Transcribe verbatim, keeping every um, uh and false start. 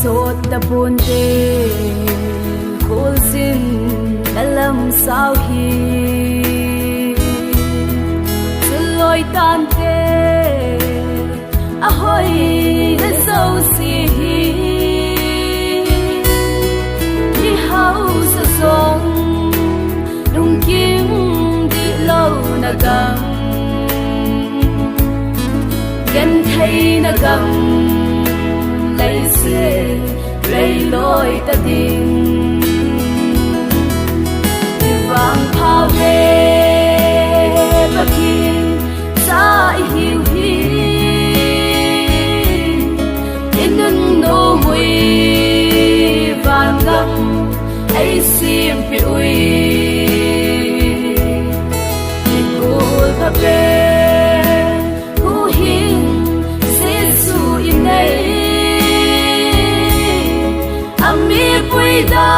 Sot taponte, kholsin nalam sao hi. Suloi tante, ahoi na jouse hi. Mihausa jong, lungkim dihlou na gam. Genthei na gam, leiset leiloi ta ding. Ivangpha ve, Pathen cha ihiu hi. Inunnom ui, vangam eisempeh ui. Igol phapen, huhhing Jesu inei. Amipui da